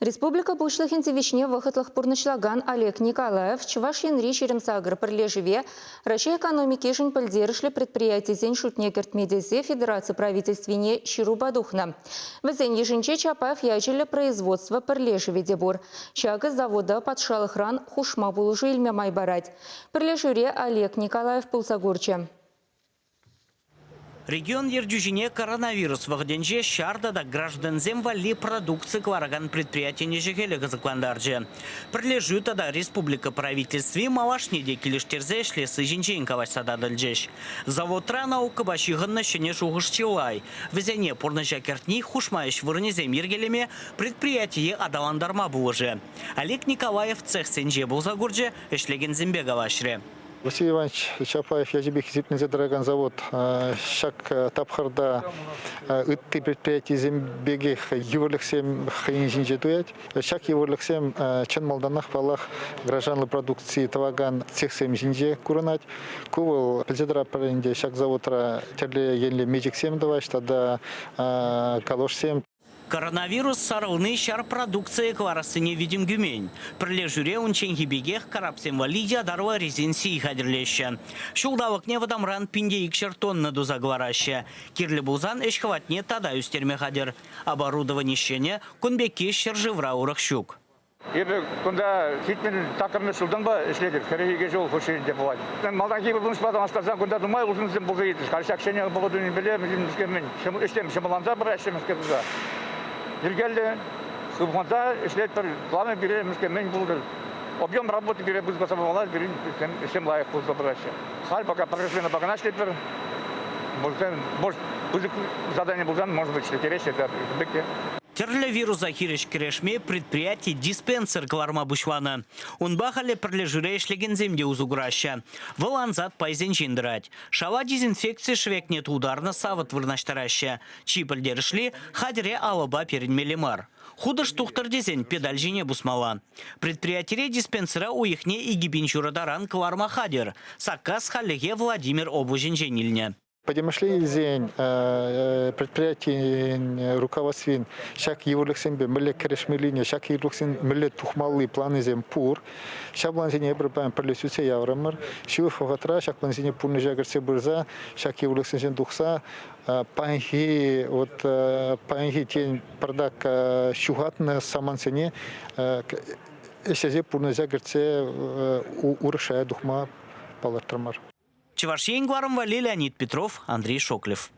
Республика Пуҫлӑхӗн тивӗҫне вӑхӑтлӑх пурнӑҫлакан Олег Николаев Чӑваш Енри 28 пӗрлешӗве Раҫҫей экономикишӗн пӗлтерӗшлӗ предприятисен шутне кӗртме тесе федераци правительствине ҫырупа тухнӑ. Вӗсен йышӗнче Чапаев ячӗллӗ производство пӗрлешӗвӗ те пур. Ҫакӑ завода патшалӑхран хушма пулӑшу илме май парать. Пӗрлешӳре Олег Николаев пулса курчӗ. Регион ертӳҫине коронавирус вӑхӑтӗнче ҫар тата граждансем валли продукци кӑларакан предприятин ӗҫӗ-хӗлӗ кӑсӑклантарчӗ. Пӗрлешӳ тата республика правительстви малашне те килӗштерсе ӗҫлесси ҫинчен калаҫса татӑлчӗҫ. Заводра наукӑпа ҫыхӑннӑ ҫӗнӗ шухӑш чылай. Вӗсене пурнӑҫа кӗртни хушма ӗҫ вырӑнӗсем йӗркелеме, предприятие аталантарма пулӑшӗ. Олег Николаев цехсенче пулса курчӗ, ӗҫлекенсемпе калаҫрӗ. Василий Иванович Чапаев ячӗпе хисепленсе тӑракан завод ҫак тапхӑрта ытти предприятисем пекех йывӑрлӑхсем хӑйӗн ҫинче туять. Ҫак йывӑрлӑхсем чӑн малтанах, паллах, гражданлӑ продукци тӑвакан цехсем ҫинче курӑнать. Ку вӑл, пӗлсе тӑратпӑр ӗнтӗ, ҫак заводра тӗрлӗ енлӗ мечӗксем тӑваҫ тата калошсем. Коронавирус сарӑлни ҫар продукцийӗ кӑларассине витӗм кӳмен. Пӗрлешӳре унчченхи пекех карапсем валли ятарлӑ резин сий хатӗрлеҫҫӗ. Ҫулталӑкне вӑтамран 1200 тонна туса кӑлараҫҫӗ. Кирлӗ пулсан ӗҫ хӑватне тата ӳстерме хатӗр. Оборудовани ҫӗнӗ, кун пекки ҫӗршывра урӑх ҫук. Эпӗ кунта 78 ҫултанпа ӗҫлетӗп, 42 ҫул хушши ӗнтӗ пулать. Малтанхи пурнӑҫпа танлаштарсан кунта нумай улшӑнусем пулса иртрӗҫ. Халь ҫак ҫӗнӗ оборудованипеле мӗн ӗҫсем ҫӑмӑлланса пыраҫҫӗ мӗскер туса. Йӗркеллӗ хыпханса ӗҫлетпӗр. Главное пире мӗскер мӗн пултӑр. Объем работы пире пысӑкласа пымалла, пирӗн ӗҫсем лайӑх пулса пыраҫҫӗ. Халь пока прогрессивно пока ӗҫлетпӗр. Может, пысӑк задание пулсан, может быть, ӗҫлеттереҫҫӗ пек те. Тӗрлӗ вируса хирӗҫ кӗрешме предприяти диспенсер кӑларма пуҫланӑ. Унпа халӗ пӗрлешӳре ӗҫлекенсем те усӑ кураҫҫӗ. Вӑл ансат пайсенчен тӑрать. Шала дезинфекци шӗвекне тултарнӑ савӑт вырнаҫтараҫҫӗ. Чи пӗлтерӗшли – хатӗре алӑпа перӗнмелле мар. Хутӑш тухтӑр тесен педаль ҫине пусмалла. Предприятире диспенсера уйӑхне 2000 ҫурӑ таран кӑларма хатӗр. Саккас хальлӗхе Владимир облаҫӗнчен илнӗ. Пӗтӗмӗшле илсен предприятин руководствин ҫак йывӑрлӑхсемпе мӗнле кӗрешмеллине, ҫак йывӑрлӑхсен мӗнле тухмалли планӗсем пур. Ҫав плансене эпир паян пӗрле сӳтсе яврӑмӑр. Ҫывӑх вӑхӑтра ҫак плансене пурнӑҫа кӗртсе пырса, ҫак йывӑрлӑхсенчен тухса паянхи вот паянхи тен пӑртак ҫухатнӑ самантсене ӗҫлесе пурнӑҫа кӗртсе урӑх шая тухма палӑртрӑмӑр. Чӑваш Ен кӑларӑм валли Леонид Петров, Андрей Шоклев.